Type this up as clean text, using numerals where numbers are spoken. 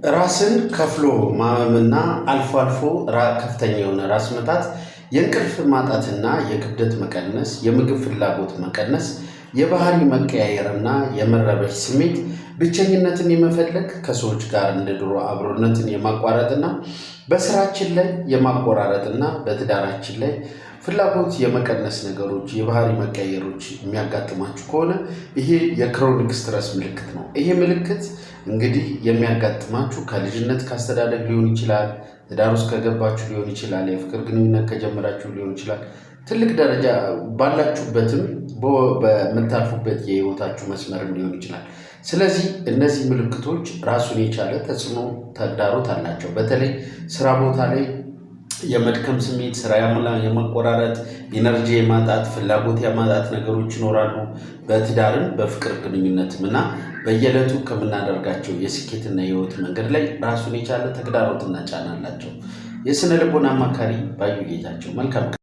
ራስን ከፍሎ ማመምና አልፎ አልፎ ከፍተኛ የሆነ ራስ ምታት፣ የእንቅልፍ ማጣትና የክብደት መቀነስ፣ የምግብ ፍላጎት መቀነስ፣ የባህሪ መቀያየርና የመረበሽ ስሜት፣ ብቸኝነትን የመፈለግ፣ ከሰዎች ጋር እንደ ድሮ አብሮነትን የማቋረጥና በስራችን ላይ የማቆራረጥና በትዳራችን ላይ ፍላጎት የመቀነስ ነገሮች፣ የባህሪ መቀየሮች የሚያጋጥማችሁ ከሆነ ይሄ የ chronic stress ምልክት ነው። ይሄ ምልክት እንግዲህ የሚያጋጥማችሁ ከልጅነት ካስተዳደግ ሊሆን ይችላል። ትዳር ውስጥ ከገባችሁ ሊሆን ይችላል። የፍቅር ግንኙነት ከጀመራችሁ ሊሆን ይችላል። ትልቅ ደረጃ ባላችሁበትም በምታልፉበት የህይወታችሁ መስመርም ሊሆን ይችላል። ስለዚህ እነዚህ ምልክቶች ራሱን የቻለ ተጽዕኖ፣ ተግዳሮት አላቸው። በተለይ ስራ ቦታ ላይ የመድከም ስሜት፣ ስራ የመቆራረጥ፣ energy የማጣት፣ ፍላጎት የማጣት ነገሮች ይኖራሉ። በትዳርም በፍቅር ግንኙነትም እና በየዕለቱ ከምናደርጋቸው የስኬትና የህይወት መንገድ ላይ ራሱን የቻለ ተግዳሮትና ጫና አላቸው። የስነ ልቦና አማካሪ ባዩ ጌታቸው። መልካም።